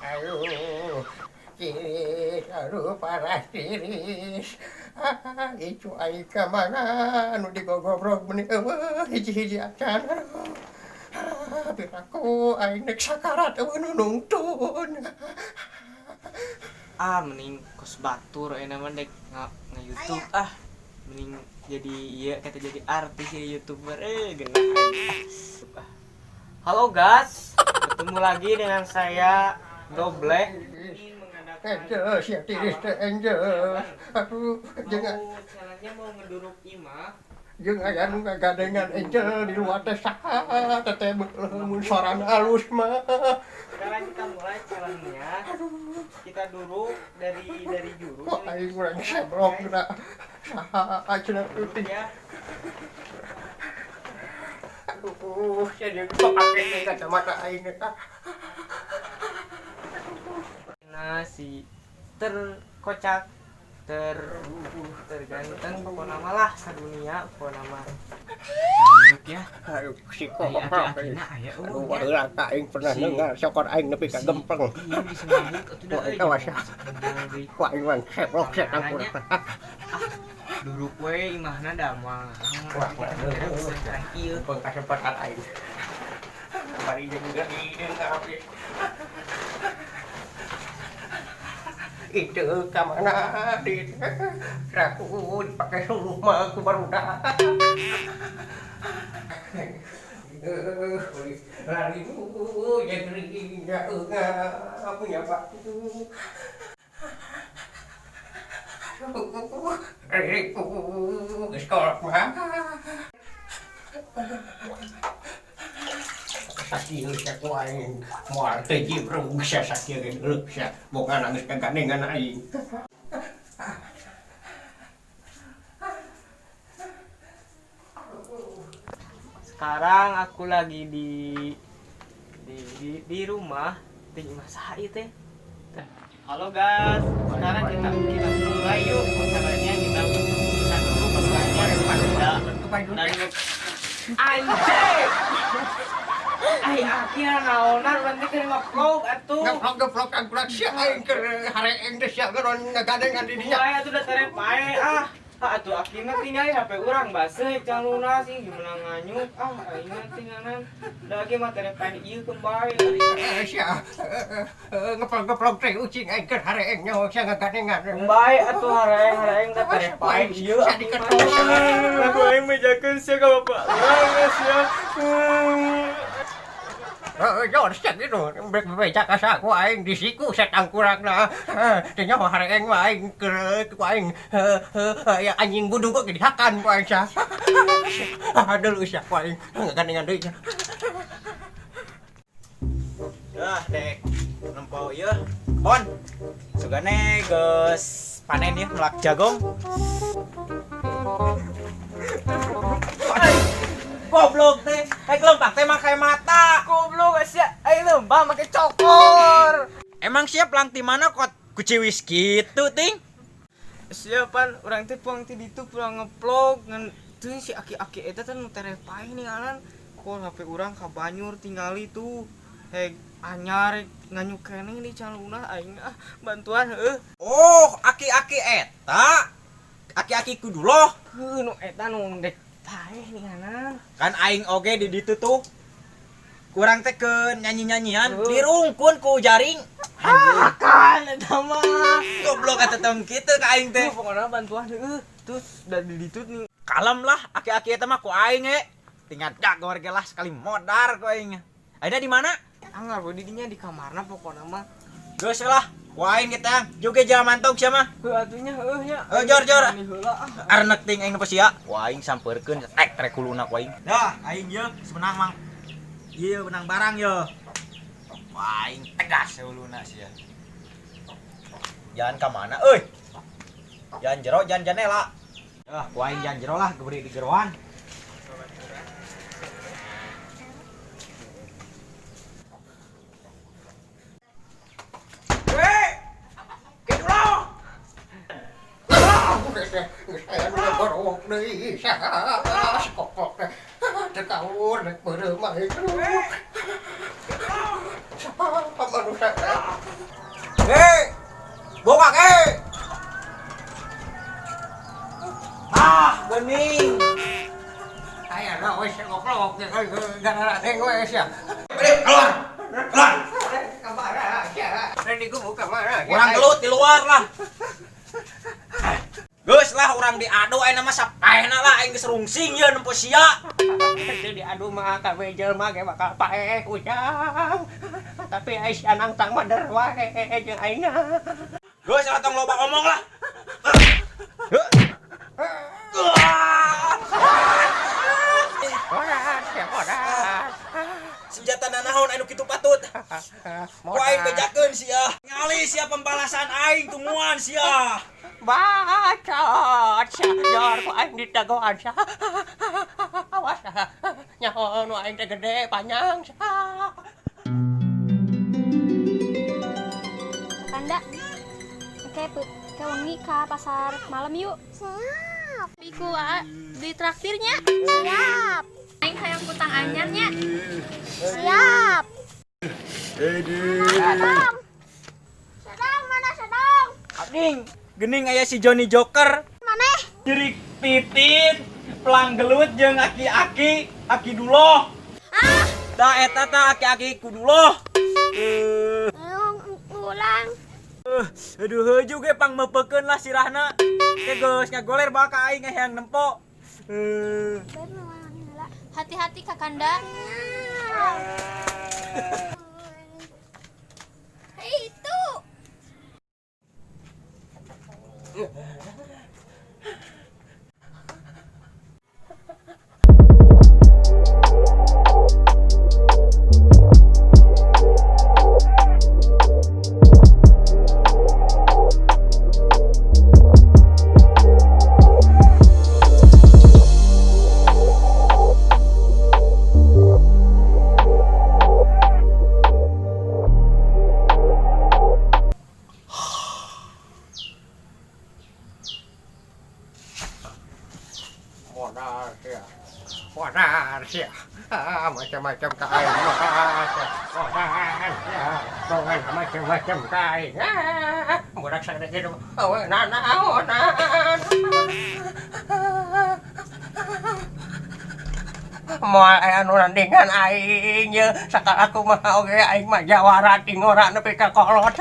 Aduh, tiris, aduh parah tiris. Ah, itu aing ka mana nu digogobrog meuni eueuh hiji-hiji acan. Aduh. Ah, piraku aing nek sakarat eueuh nu nungtun. Ah, mending kos batur ayeuna mah dek nge-YouTube ah. Mending jadi iya kata jadi artis jadi YouTuber genah aing. Ah. Halo guys, bertemu lagi dengan saya Doble. Angel, sia tiris teh angel. Aduh, jeung challenge-nya mau ngeduruk imah. Jeung aya nu ngagadengan angel di luar teh saha teteh mun sorana alus mah. Sekarang kita mulai challenge-nya. Kita duruk dari juru. Kok aing urang sebrok da. Saha cenah teh. Ya. Aduh, sia jeung pake kacamata aing teh. Nah, si terkocak, terganteng pokoknya mah lah sadunia pokoknya mah. Duduk ya. Aduh, si Ai koprok. aki-akina aya Aduh, eueuh nya. baheula ka aing pernah Si- dengar sokor aing nepi ka gempreng. Iya bisa mabuk atuh da Wah, euy. awas ya. Deui. Ku aing mah sebrok setan Kamaranya. kurang. Duruk we imahna da moal. Wah, wah, Ieu. Pengkasempatan aing. Bari jeung geuring habis. Itu ka mana di raku dipakai suluh mah ku barudak. Lari jadi nggak punya batu. Geus kolot mah. Sakieu sia ku aing moal teu jibrung sia sakieu ge geuleuh sia boga nangis kagandengan aing. Sekarang aku lagi di rumah di imah saha ieu teh. Halo guys, sekarang kita mulai yuk caranya kita kita dulu masalahnya dari anjing. Ai akhirnya naonan urang teh keur ngevlog atuh. Ngevlog-ngevlog angkurak sia aing keur hareeng teh sia geron ngagadengan di dinya. Mulai atuh da tere pae ah. Ah atuh akhirnya tinggal HP urang baseuh can lunas ih gimana nganyuk ah aing mah tinggalan. Da ge mah tere pae ieu kembali. Sia ngevlog-ngevlog teh ucing aing keur hareeng nyaho sia ngagadengan. Kembali atuh hareeng-hareeng da tere pae ieu. Sia diketos. Aku aing mejakeun sia ka bapak urang sia. Jor sia gitu brek bebeja ka ku aing di siku setan kurangna. Teh nyaho hareeng mah aing keur ku aing ya anjing budug ge dihakan ku aing sia. Aduh sia ku aing ngagadengan deui. Dah dek nempo ieu kebon. Sugane geus panen ieu melak jagung. Goblok teh, rek lempang teh make mata. Goblok sia, aing lembah make cokor. Emang siap lang ti mana kot kuciwis kitu ting? Siapan urang teh puang ti ditu pulang ngevlog ngan teu si aki-aki eta teh nu tere pae ningalan kok HP urang ka banyur tingali tuh. Heg anyar nganyuk keneh di caluna aing ah bantuan heuh. Oh, aki-aki eta. Aki-aki kudu loh. Heuh nu eta nu dek pae ningalan. Kan aing oge di ditu tuh. Kurang teh ke nyanyi-nyanyian, Heuh. dirungkun ku jaring. Ah kan eta mah. Goblok eta tong kitu ka aing teh. Tuh pokoknya bantuan heuh. Terus da di ditu nih Kalem lah aki-aki eta mah ku aing ge. Tinggal dagor ge lah sekali modar ku aing. Aida di mana? Anggar we di dinya di kamarna pokokna mah. Geus lah, ku aing ge teh. Juga jalan mantog sia mah. Heuh atunya heuh nya. Heuh, jor, jor. Mani heula ah. Arnek ting aing sia. Ku aing sampeurkeun tek trek kuluna ku aing. Dah, aing ye menang mang. Ieu menang barang ye. Ku aing tegas uluna sia. Jangan ka mana euy. Jangan jero, jangan janela. Dah, ku aing jangan jero lah geberi di geroan. Geus aya nu ngagorowok deui saha koplok teh. Teu kaur rek beureum aing. Saha Aduh, Hei, buka ke. Ah, bening. Aya na we sia goblok gara-gara deng we sia. Keluar. Keluar. Kamana sia? Reni gua buka mana? Orang gelut di luar lah. Geus lah urang diadu ayeuna mah sapaehna lah aing geus rungsing ye nempo sia. Teu diadu mah kabeh jelema ge bakal paeh ujang. Tapi ai sia nangtang mah der wae jeung aing. Geus lah tong loba omong lah. Horas ya horas. Senjata nanaon anu kitu patut. Ku aing bejakeun sia. Ngali sia pembalasan aing tungguan sia. Bacot sia jor ku aing ditagoan sia. Awas nyaho nu aing teh gede panjang sia. Kanda, oke, ke wengi ka pasar malam yuk. Siap. Biku di traktirnya. Siap. Aing hayang kutang anyarnya. Siap. Sedang. Sedang mana sedang? Gening, gening aya si Johnny Joker. Maneh? Jerik titit, pelang gelut jeung aki-aki, aki duloh. Ah, Da eta ta aki-aki kuduloh. Ulang. Aduh heuju ge pang meupekeun lah sirahna. Ke geus ngagoler bawa ka aing hayang nempo. Hati-hati Kakanda. Hei, itu. Modal sia. Modal sia. Ah, macam-macam ka aing modal sia. Modal sia. Modal macam-macam ka aing. Ah, budak sagede kitu. Awe nanaonan. Moal aya nu nandingan aing ye. Sakala kumaha oge aing mah jawara tingora nepi ka kolot.